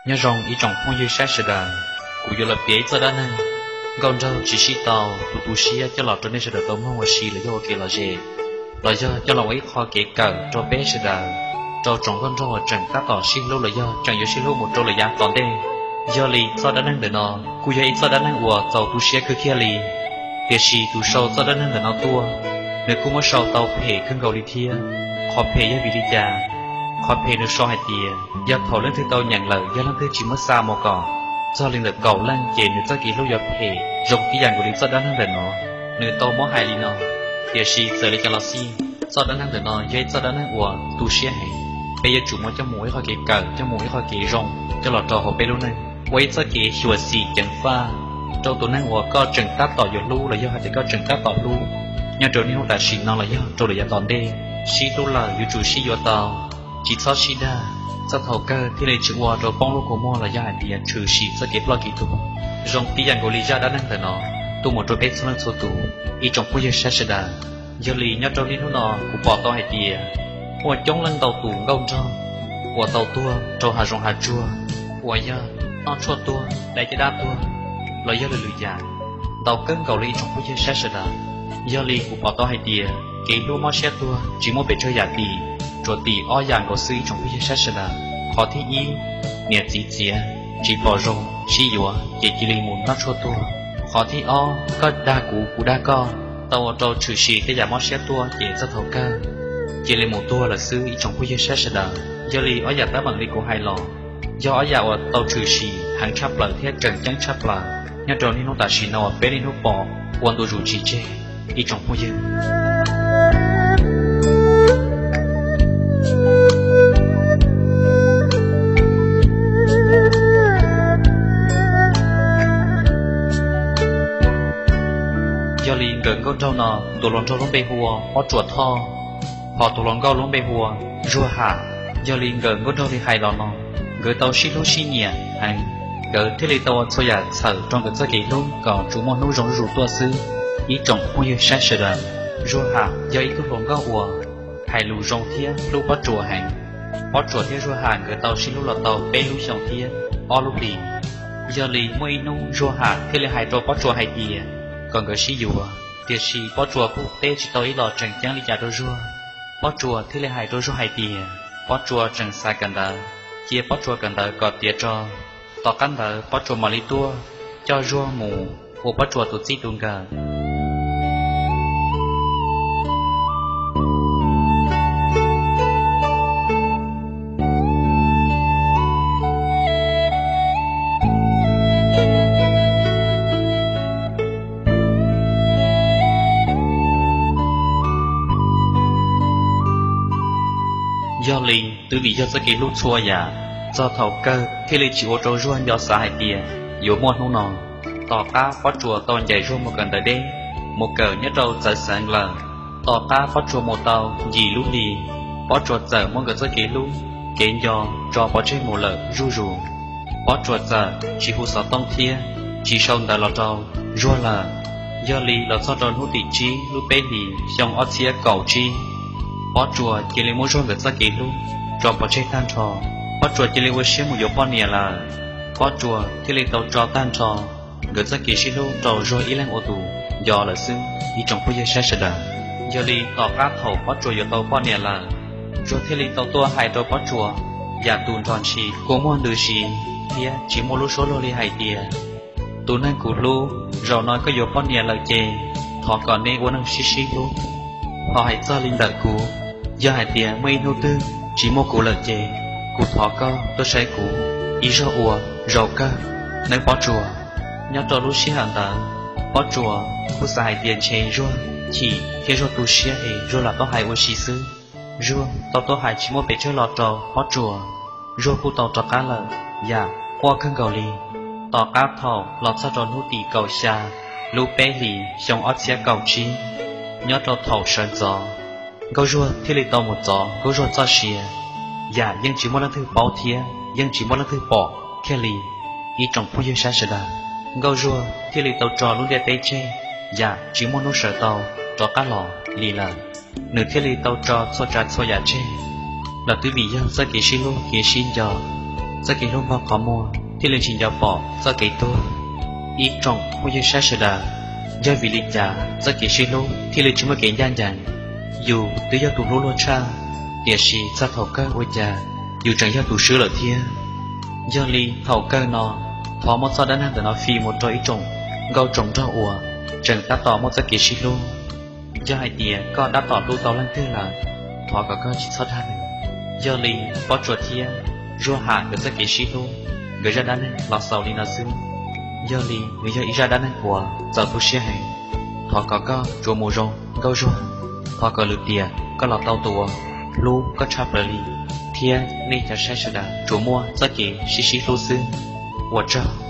Nyob zoo ib tsoom phooj ywg saib sawv daws, kuv yuav los piav ib txoj dab neeg nkauj nraug tsis sib tau, tus tu siab coj los rau nej sawv daws tau mloog ua si los yog ua kev lom zem, los yog coj los ua ib qho kev kawm rau peb sawv daws, rau tsoom nkauj nraug uas tseem tab tom sib hlub los yog tseem yuav sib hlub mus rau lawm yav tom ntej. Yog li txoj dab neeg ntawm no kuj yog ib txoj dab neeg uas txaus tu siab kawg kiag li. Tiam sis tus sau txoj dab neeg ntawm no tuaj, nws kuj muab sau tau phem kawg nkaus li thiab. Qhov phem yog vim li cas? Qhov phem nws sau hais tias yog thaum leej twg tau nyeem lawm yog leej twg tsis muab xa mus kom txog li ntawm kaum leej ces nws txoj kev hlub yuav phem zoo tib yam nkaus li txoj dab neeg ntawm no. Nws tau muab hais li no, tiam sis txawm li cas los xij, txoj dab neeg ntawm no yog ib txoj dab neeg uas tu siab heev. Peb yuav tsum muab coj mus ua ib qho kev kawm, coj mus ua ib qho kev zoo coj los rau hauv peb lub neej, ua ib txoj kev xyuam xim ceev faj rau tus neeg uas koj tseem tab tom yuav hlub los yog hais tias koj tseem tab tom hlub, nyob rau niaj hnub tam sim no los yog rau lawm yav tom ntej. Sib hlub lawm yuav tsum sib yuav tau, tsis txhob sib dag, txog thaum kawg thiaj li tsis ua rau poob lub kua muag los yog hais tias tshwm sim txoj kev ploj kev tuag. Zoo tib yam nkaus li zaj dab neeg ntawm no tuaj mus rau peb txhua leej txhua tus, ib tsoom phooj ywg saib sawv daws. Yog li nyob rau niaj hnub no kuv pom tau hais tias muaj coob leej ntau tus nkauj nraug uas tau tuag rau hav zoov hav tsuag, uas yog noj tshuaj tuag, dai caj dab tuag, los yog lwm lwm yam, ntau kawg nkaus li ib tsoom phooj ywg saib sawv daws. Yog li kuv pom tau hais tias kev hlub mob siab tuag tsis muaj pes tsawg yam tim, tsuas tim ob yam nkaus xwb ib tsoom phooj ywg saib sawv daws. Qhov thib ib, niam txiv txiav tsis pom zoo sib yuav ces cia li mus noj tshuaj tuag. Qhov thib ob, koj dag kuv kuv dag koj, tau ua rau tshwm sim tej yam mob siab tuaj ces txog thaum kawg cia li mus tuag lawm xwb ib tsoom phooj ywg saib sawv daws. Yog li ob yam teeb meem li kuv hais los yog ob yam uas tau tshwm sim heev tshaj plaws thiab tseem ceeb tshaj plaws nyob rau niaj hnub tam sim no uas peb niaj hnub pom ua ntu zus tsis tseg ib tsoom phooj ywg. Yog li nkawm nkauj nraug no tus hluas nraug lub npe hu ua Pob Tsuas Thoj, hos tus hluas nkauj lub npe hu ua Zuag Ham. Yog li nkawm nkauj nraug li hais los no, nkawd tau sib hlub sib nyiam heev, nkawd thiaj li tau ua txhua yam txhawm rau nkawd txoj kev hlub kom tsuas muaj hnub zoo zuj zus tuaj xwb ib tsoom phooj ywg saib sawv daws. Zuag Ham yog ib tug hluas nkauj uas hais lus zoo thiab hlub Pob Tsuas heev. Pob Tsuas thiab Zuag Ham nkawd tau sib hlub los tau peb lub xyoos thiab ob lub hlis. Yog li muaj ib hnub Zuag Ham thiaj li hais rau Pob Tsuas hais tias kom nkawd sib yuav, tiam sis Pob Tsuas kuj teb tsis tau ib los tseem ceeb li cas rau Zuag. Pob Tsuas thiaj li hais rau Zuag hais tias Pob Tsuas tseem xav kawm ntawv, cia Pob Tsuas kawm ntawv kom tiav tso. Tom qab ntawd Pob Tsuas mam li tuaj coj Zuag mus ua Pob Tsuas tus txij tus nkawm. Yog li twb vim yog txoj kev hlub txhua yam, txog thaum kawg thiaj li tsis ua rau Zuag nco xav hais tias yuav muaj hnub no. Tom qab Pob Tsuas tau ncaim Zuag mus kawm ntawv deb, mus kawm nyob rau txawv xeev lawm. Tom qab Pob Tsuas mus tau yim lub hlis, Pob Tsuas txawm muab nkawd txoj kev hlub, kev nco tso pov tseg mus lawm zuj zus. Pob Tsuas txawm tsis hu xov tooj thiab tsis sau ntawv los rau Zuag lawm. Yog li los txog rau hnub tim tsib lub peb hlis xyoo ob txhiab kaum tsib, Pob Tsuas cia li muab Zuag nkawd txoj kev hlub tso pov tseg tag nrho. Pob Tsuas cia li ua siab mus yuav poj niam lawm. Pob Tsuas thiaj li tau tso tag nrho nkawd txoj kev sib hlub rau Zuag ib leeg ua tus nco lawm xwb ib tsoom phooj ywg saib sawv daws. Yog li tom qab thaum Pob Tsuas yuav tau poj niam lawm, Zuag thiaj li tau tuaj hais rau Pob Tsuas yam tus nrog ntshis kua muag ntws si thiab tsis muaj lub suab luag li hais tias, tus neeg kuv hlub, zaum no koj yuav poj niam lawm ces thov kom nej ua neej sib sib hlub. Ho hais txog li ntawm kuv, yog hais tias muaj ib hnub twg tsis muaj kuv lawm ces kuv thov koj tuaj saib kuv ib zaug ua zaum kawg nawb Pob Tsuas. Nyob rau lub sij hawm ntawd, Pob Tsuas kuj xav hais tias ntshe Zuag chim thiab Zuag tu siab es Zuag lam tuaj hais ua si xwb. Zuag tau tuaj hais tsis muaj pes tsawg los rau Pob Tsuas, Zuag kuj tau rov qab lawm yam quaj kawg nkaus li. Tom qab thaum los txog rau hnub tim kaum xya lub peb hlis xyoo ob txhiab kaum tsib, nyob rau thaum sawv ntxov, Nkauj Zuag thiaj li tau mus txov Nkauj Zuag txoj sia, yam yeej tsis muaj leej twg paub thiab yeej tsis muaj leej twg pom kiag li ib tsoom phooj ywg saib sawv daws. Nkauj Zuag thiaj li tau tso lub ntiaj teb tseg, yam tsis muaj hnub sawv tau rov qab los li lawm. Nws thiaj li tau tso txhua tsav txhua yam tseg los twb vim yog txoj kev sib hlub kev sib nco. txoj kev hlub npog qhov muag thiaj li tsis nco pom txoj kev tuag. Ib tsoom phooj ywg saib sawv daws, yog vim li cas txoj kev sib hlub thiaj li tsis muaj kev ncaj ncees? Yus twb yog tus hlub luag tshaj, tiam sis txog thaum kawg ua cas yus tseem yog tus swb lawm thiab. Yog li thaum kawg no, thov muab txoj dab neeg ntawm no fij mus rau ib tsoom nkauj tsoom nraug uas tseem tab tom muaj txoj kev sib hlub. Yog hais tias koj tab tom hlub tau leej twg lawm, thov kom koj tsis txhob dag lawm. Yog li Pob Tsuas thiab Zuag Ham nkawd txoj kev sib hlub, nkawd zaj dab neeg los xaus li no xwb. Yog li nws yog ib zaj dab neeg uas txaus tu siab heev. Thov kom koj tsuas mus zoo nkauj Zuag. Thov kom lwm tiam koj los tau tus uas hlub koj tshaj plaws li, thiab nej cov saib sawv daws tsuas muaj txoj kev sib sib hlub xwb. Ua tsaug.